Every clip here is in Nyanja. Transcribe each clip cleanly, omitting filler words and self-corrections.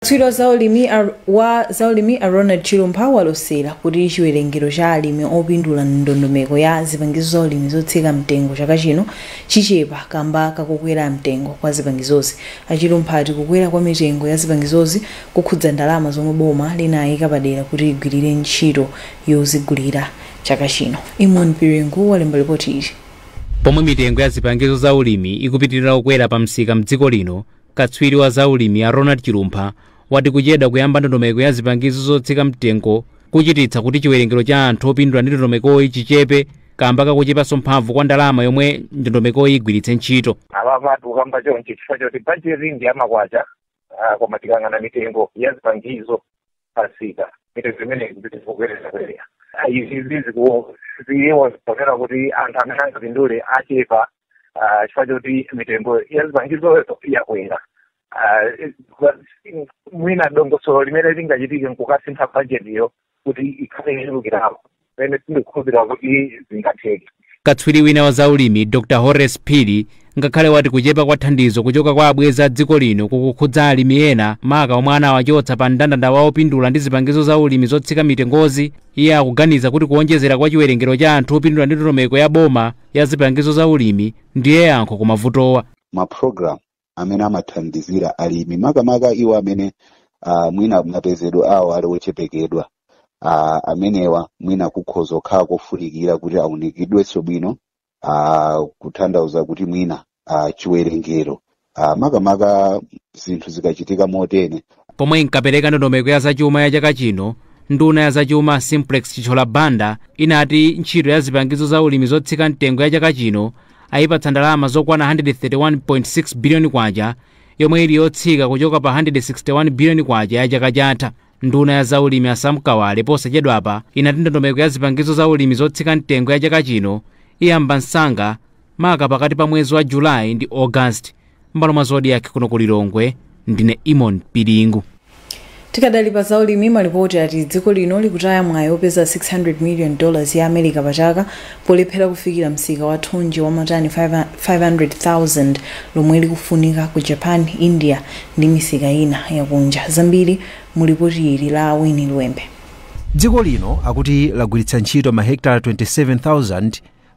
Katswiri wa zaulimi a Ronald Chilumpha walosera kuti chiwerengero cha alimi opindula ndondomeko ya zipangizo zaulimi zotsika mtengo chaka chino chichepa kamba kakukwera mtengo kwa zipangizozi. A Chilumpha ati kukwera kwa mitengo ya zipangizozi kukhudza ndalama zomwe boma linayika padera kuti igwirire ntchito yozigulira chaka chino. Imon Piringu walemba ripoti ili. Pomwe mitengo ya zipangizo za ulimi ikupitirira kukwera pa msika mdziko lino, katswiri wa zaulimi a Ronald Chilumpha wati kuchedwa kuyamba ndondomeko ya zipangizo zotsika mtengo kuchititsa kuti chiwerengero cha anthu opindula ndi ndondomekoyi chichepe kamba kakuchepanso mphamvu kwa ndalama yomwe ndondomekoyi igwiritse ntchito. Apapa tikukamba chonchi chifukwa choti bajeti ndi yamakwacha, koma tikang'ana mitengo ya zipangizo pamsika, mitengo imene ikupita kukwerera kwerera. Izi zikuonera kuti anthu amene angapindule achepa chifukwa choti mitengo ya zipangizo yakwera. Mwina dongosolo limene lingachitike nkukasintha bajetiyo kuti ikhale yochulukirapo, pamene sindikukhulupirira kuti zingatheke. Katswiri wina wa zaulimi, Dr Horace Phiri, ngakhale wati kuchepa kwa thandizo kuchoka kwa abwenzi a dziko lino kukukhudza alimi ena, maka omwe anawachotsa pa mndandanda wa opindula ndi zipangizo za ulimi zotsika mitengozi, iye akuganiza kuti kuonjezera kwa chiwerengero cha anthu opindula ndi ndondomeko ya boma ya zipangizo za ulimi ndiye yankho ku mavutowa. Mapulogalamu amene amathandizira alimi, makamaka iwo amene mwina mapezedwe awo ali ochepekedwa, amenewa mwina kukhoza kukhala kofunikira kuti aunikidwenso bwino, kutanthauza kuti mwina chiwerengero, makamaka zinthu zikachitika motere. Pomwe inkapereka ndondomeko ya zachuma ya chaka chino, nduna ya zachuma Simplex Chithyola Banda inati ntchito ya zipangizo za ulimi zotsika mtengo ya chaka chino ayipatsa ndalama zokwana 131.6 biliyoni kwacha, yomwe ili yotsika kuchoka pa 161 biliyoni kwacha ya chaka chatha. Nduna ya zaulimi a Sam Kawale posachedwapa inati ndondomeko ya zipangizo za ulimi zotsika mtengo ya chaka chino iyamba msanga, maka pakati pa mwezi wa Julayi ndi August. M'malo mwa Zodiak kuno ku Lilongwe, ndine Imon Pilingu. Tikadali pa zaulimi, malipoti ati dziko lino likutaya mwayi opeza $600 million ya America pachaka polephera kufikira msika wa thonje wa matani 500,000 lomwe likufunika ku Japan, India ndi misika ina yakunja. Zambiri mulipoti ili la Wini Lwembe. Dziko lino akuti lagwiritsa ntchito mahekitala 27,000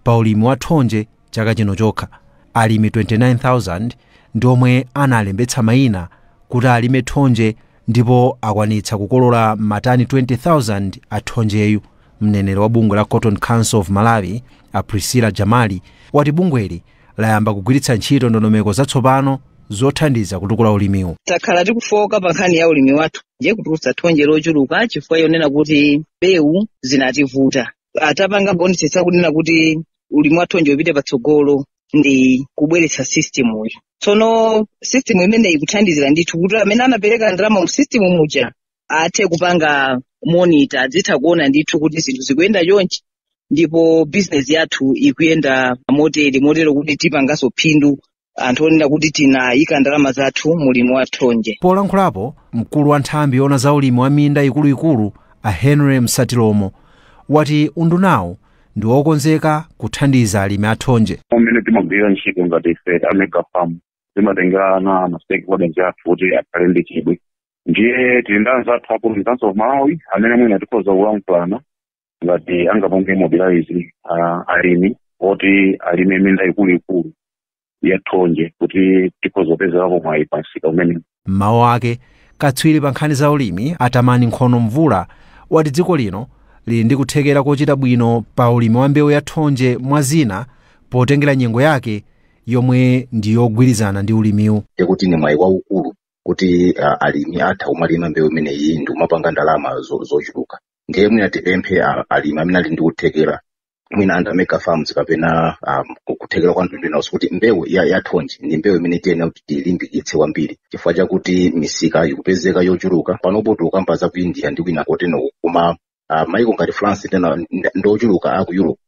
pa ulimi wa thonje chaka chino chokha. Alimi 29,000 ndi omwe analembetsa mayina kuti alime thonje ndipo akwanitsa kukolola matani 20,000 a thonjeyu. Mneneri wa bungwe la Cotton Council of Malawi, a Priscilla Jamali, wati bungweli layamba kugwiritsa ntchito ndondomeko zatsopano zothandiza kutukula ulimiwu. Takhala tikufoka pa nkhani ya ulimi wathu, ndiye kutulutsa thonje lochuluka chifukwa yonena kuti mbewu zinativuta. Atapanga kuonetsetsa kunena kuti ulimi wa thonje upite patsogolo ndi kubweretsa system uyu. Tsono system imeneyi ikuthandizira ndithu kuti amene anapereka ndalama mu system muja athe kupanga monitor, adzitha kuona ndithu kuti zinthu zikuyenda chonchi ndipo business yathu ikuyenda motere motero kuti tipanganso phindu anthu onena kuti tinayika ndalama zathu mulimi wa thonje. Polankhulapo, mkulu wa nthambi yoona za ulimi wa minda ikuluikulu, a Henry Msatilomo, wati undunawo ndi wokonzeka kuthandiza alimi athonje. Umene timagwira ntchito ngati ife a mega farm, timatengerana ma stakeholders athu kuti akhale ndi chidwi. Ndiye tili ndi anzathu aku Council of Malawi amene mwina tikhoza kulankhulana ngati angapange mobilize alimi oti alime minda ikuluikulu ya thonje kuti tikhoza kupezerapo mwayi pa msika umene. Mmawu ake, katswiri pa nkhani za ulimi Atamani Nkhono Mvula wati dziko lino lili ndi kuthekera kochita bwino pa ulimi wa mbewu ya thonje, mwa zina potengera nyengo yake yomwe ndi yogwirizana ndi ulimiwu. Kuti ni mwayi waukulu kuti alimi atha kumalima mbewu imeneyi ndi kumapanga ndalama zochuluka. Ndiye mwina tipemphe alimi amene ali ndi kuthekera, mwina under mega farms kapena kuthekera kwa mtundu inawonso, kuti mbewu ya thonje ndi mbewu imene tiyenera kuti tilimbikitse kwambiri, chifukwa chakuti misika ikupezeka yochuluka. Panopo tikukamba za ku India ndi kwina koteno, koma maiko ngati France tena ndochuluka aku Europe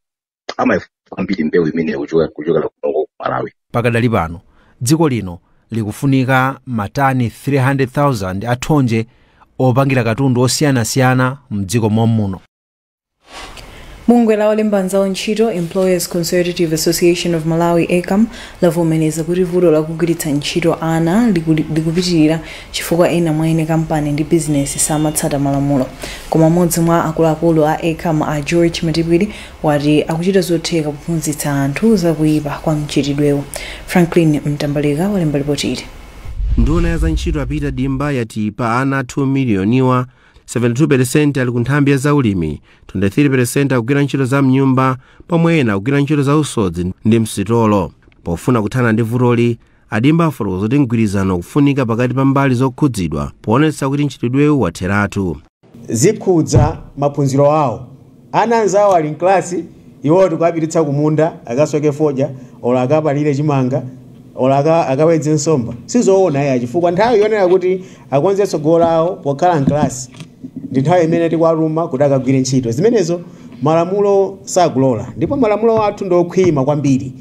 amayifuna kwambiri mbewu imeneyi kuchokera kunoko ku Malawi. Pakadali pano dziko lino likufunika matani 300,000 athonje opangira katundu osiyanasiyana mdziko mommuno. Bungwe la olemba anzawo ntchito, Employers Consultative Association of Malawi, ECAM, lavomereza kuti vuto lakugwiritsa ntchito ana likupitirira chifukwa ena mwa eni kampani ndi bizinesi samatsata malamulo. Koma mmodzi mwa akuluakulu a ECAM, a George Matipwiri, wati akuchita zotheka kuphunzitsa anthu zakuyipa kwa mchitidwewo. Franklin Mtambalika walemba ripoti ili. Nduna ya zantchito a Peter Dimba yati pa ana 2 miliyoniwa, 72% ali ku nthambi ya zaulimi, 23% akugwira ntchito za mnyumba, pomwe ena akugwira ntchito za usodzi ndi msitolo. Pofuna kuthana ndi vutoli, a Dimba afotokoza kuti mgwirizano kufunika pakati pa mbali zokhudzidwa poonetsa kuti mchitidwewu watheratu. Zikhudza maphunziro awo. Ana anzawo ali mklasi, iwo tikuapititsa kumunda akasoke fodya olo akapalire chimanga olo akawedze nsomba. Sizoona iya, chifukwa nthawi yonena kuti akonze tsogolo lawo pokhala mklasi ndi nthawi imene tikuwatuma kuti akagwire ntchito. Zimenezo malamulo sakulola, ndipo malamulo athu ndi okhwima kwambiri.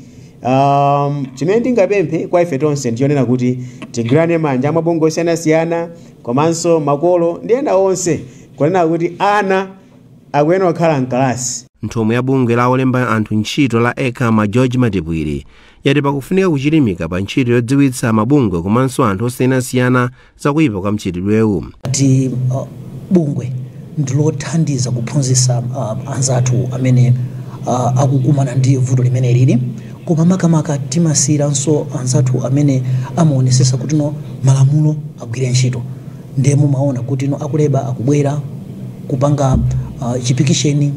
Chimene tingapemphe kwa ife tonse ndiyonena kuti tigwirane manja, amabungwe osiyanasiyana komanso makolo ndi ena onse, kunena kuti ana akuyenera kukhala mkalasi. Nthumwi ya bungwe la olemba anthu ntchito la ECAM, George Matipwiri, yati pakufunika kuchilimika pa ntchito yodziwitsa mabungwe komanso anthu osiyanasiyana zakuyipa kwa mchitidwewu. Ti bungwe ndilothandiza kuphunzitsa anzathu amene akukumana ndi vuto limene lili, koma makamaka timasiyiranso anzathu amene amaonesesa kuti no malamulo agwire ntchito. Ndiye mumaona kuti no aku labour akubwera kupanga chipikisheni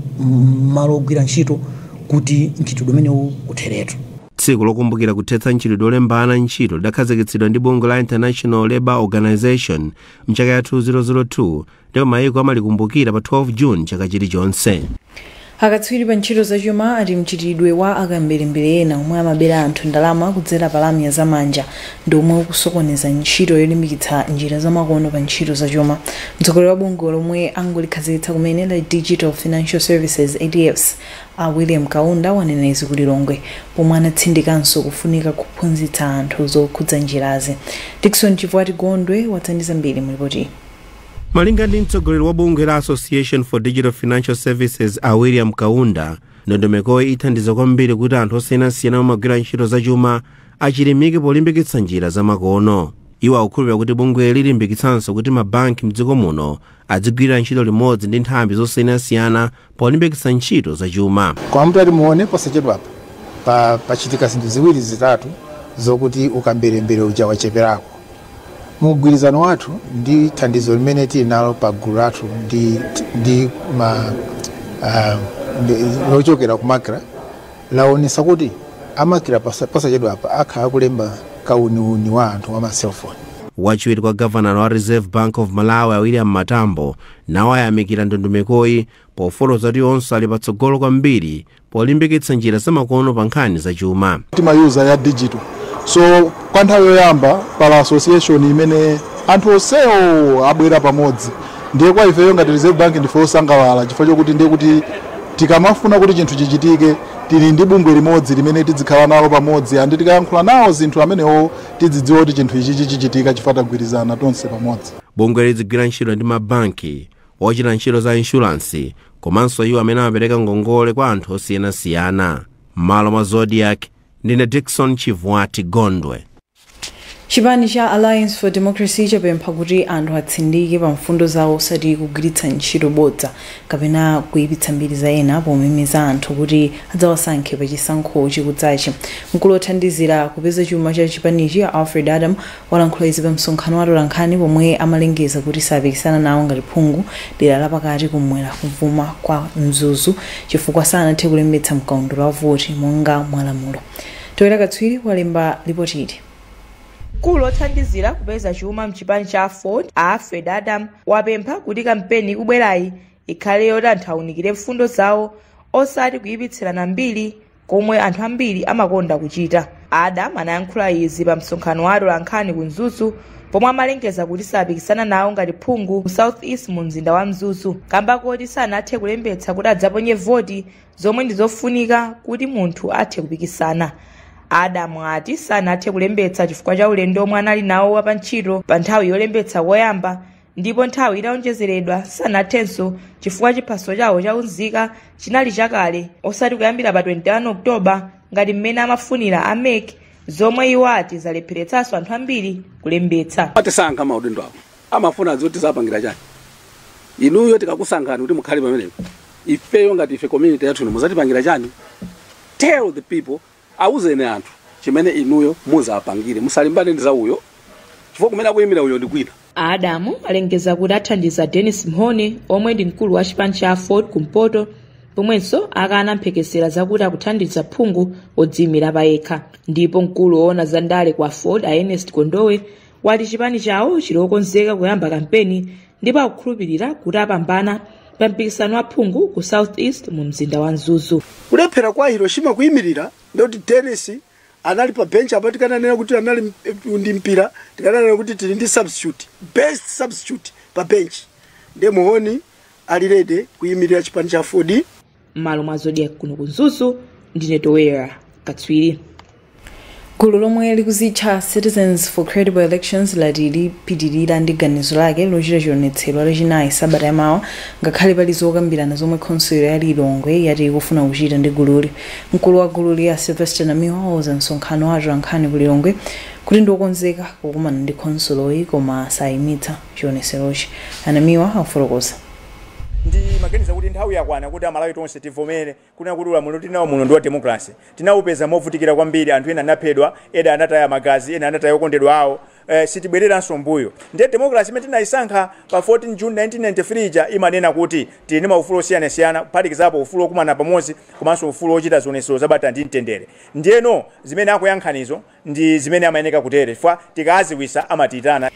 malo ogwira ntchito kuti mchitidwe umenewu utheretu. Tsiku lokumbukira kuthetsa mchitidwe olembana ntchito lidakhazikitsidwa ndi bungwe la International Labour Organization mchaka ya 2002, ndipo mayiko amalikumbukira pa 12 June chaka chilichonse. Akatswiri pa ntchito zachuma ati mchitidwe wa akamberembere ena omwe amabera anthu ndalama kudzera pa lamya zamanja ndi omwe ukusokoneza ntchito yolimbikitsa njira zamakono pa ntchito zachuma. Mtsogoleri wa bungwe lomwe angolikhazikitsa kumene la Digital Financial Services, ADFs, a William Kaunda, wanena izi ku Lilongwe pomwe anatsindikanso kufunika kuphunzitsa anthu zokhudza njirazi. Dickson Chivwati Gondwe watsandiza mbiri mu ripoti. Malinga ndi mtsogoleri wa bungwe la Association for Digital Financial Services, a William Kaunda, ndondomekoyi ithandiza kwambiri kuti anthu osiyanasiyana amagwira ntchito zachuma achilimike polimbikitsa njira zamakono. Iwo akukhulupirira kuti bungwe lilimbikitsanso kuti mabanki mdziko muno adzigwirira ntchito limodzi ndi nthambi zosiyanasiyana polimbikitsa ntchito zachuma. Koma mutati muone, posachedwapa pachitika zinthu ziwiri zitatu zokuti ukamberembere uja wacheperako. Mugwirizano wathu ndi thandizo limene tili nalo pa gulu lathu ndi lochokera ku MACRA laonesa kuti a MACRA posachedwapa akhala akulemba kauniuni wa anthu wa ma cellphone. Wachiwiri kwa gavanala wa Reserve Bank of Malawi, a William Matambo, nawo ayamikira ndondomekoyi pofotokoza kuti onse ali patsogolo kwambiri polimbikitsa njira zamakono pa nkhani zachuma. Timayuza ya digital, so kwa nthawi yoyamba pala association imene anthu onsewo abwera pamodzi. Ndiye kwa ifeyo ngati Reserve Bank ndife osangalala, chifukwa chokuti ndiye kuti tikamafuna kuti chinthu chichitike, tili ndi bungwe limodzi limene tizikhala nalo pamodzi, andi tikayankhula nawo zinthu amenewo tidzidziwa kuti chinthu ichi chichitika chifukwa tagwirizana tonse pamodzi. Bungwe lizigwira ntchito ndi mabanki, ochita ntchito za inshuransi komanso iwo amene amapereka ngongole kwa anthu osiyanasiyana. M'malo mwa Zodiak, ndine Dickson Chivwati Gondwe. Chipani cha Alliance for Democracy chapempha kuti anthu atsindike pa mfundo zawo, osati kugwiritsa ntchito bodza kapena kuyipitsa mbiri za ena pomemeza anthu kuti adzawasankhe pa chisankho chikudzachi. Mkulu othandizira kupeza chuma cha chipanichi, Alfred Adam, walankhula izi pa msonkhano wa atolankhani pomwe amalengeza kuti sapikisana nawo ngati phungu dera lapakati kumwera kuvuma kwa Mzuzu chifukwa sanathe kulembetsa mkaundula wa voti monga mwalamulo. Toyera Katswiri walemba ripoti ili. Mkulu othandizira kupeza chuma mchipani cha AFORD, Alfred Adam, wapempha kuti kampeni ikubwerayi ikhale yoti anthu awunikire mfundo zawo, osati kuyipitsirana mbiri komwe anthu ambiri amakonda kuchita. Adam anayankhula izi pa msonkhano wa atolankhani ku Mzuzu pomwe amalengeza kuti sapikisana nawo ngati phungu ku South East mu mzinda wa Mzuzu kamba koti sanathe kulembetsa kuti adzaponye voti, zomwe ndi zofunika kuti munthu athe kupikisana. Adamu ati sanathe kulembetsa chifukwa cha ulendo omwe anali nawo wapantchito pa nthawi yolembetsa koyamba. Ndipo nthawi itawonjezeredwa sanathenso chifukwa chiphaso chawo chaunzika chinali chakale, osati kuyambira pa 21 Oktoba ngati mmene amafunira a MEC, zomwe iwo ati zalepheretsanso anthu ambiri kulembetsa. Atisankha maudindo awo, amafuna zoti zapangira chani? Inuyo tikakusankhani kuti mukhale pamenepo, ifeyo ngati ife community yathu ino muzatipangira chani? Tell the people, awuzeni anthu chimene inuyo muzapangire. Musalimbane ndi za uyo, chifukwa kumene akuyimira uyo ndi kwina. Adamu alengeza kuti athandiza Dennis Mhone, omwe ndi mkulu wa chipani cha AFORD kumpoto, pomwenso akana mphekesera zakuti akuthandiza phungu odziyimira payekha. Ndipo mkulu woona za ndale kwa AFORD, a Ernest Kondowe, wati chipani chawo chili okonzeka kuyamba kampeni ndipo akukhulupirira kuti apambana pa mpikisano wa phungu ku South East mu mzinda wa Mzuzu. Kulephera kwa Hiroshima kuyimirira, ndoti Dennis anali pa bench apa, tikananena kuti anali ndi mpira, tikananena kuti tili ndi substitute, best substitute pa bench. Ndiye Muhoni ali ready kuyimirira chipani cha AFORD. M'malo mwa Zodiak kuno ku Mzuzu, ndine Towera Katswiri. Gulu lomwe likuzitcha Citizens for Credible Elections lati lipitirira ndi ganizo lake lochita chionetsero Lachinayi sabata yamawa, ngakhale pali zokambirana zomwe khonsolo ya Lilongwe yati ikufuna kuchita ndi gululi. Mkulu wa gululi ya Sylvester Namiwa wauza msonkhano wa atolankhani ku Lilongwe kuti ndiokonzeka kukumana ndi khonsoloyi, koma sayimitsa chionetserochi. Anamiwa akufotokoza. Ndimaganiza kuti nthawi yakwana kuti Amalawi tonse tivomere kunena kuti ulamuliro tinawo muno ndi wa democracy. Tinawupeza movutikira kwambiri, anthu ena anaphedwa, ena anataya magazi, ena anataya okondedwa awo. Sitibwereranso mbuyo. Ndiye democracy imene tinayisankha pa 14 June 1993 ija imanena kuti tili ndi maufulu osiyanasiyana, kuphatikizapo ufulu okumana pamodzi komanso ufulu ochita zionetsero zabata ndi mtendere. Ndiyeno zimene akuyankhanizo ndi zimene amayeneka kutere, chifukwa tikaziwisa amatiyitana.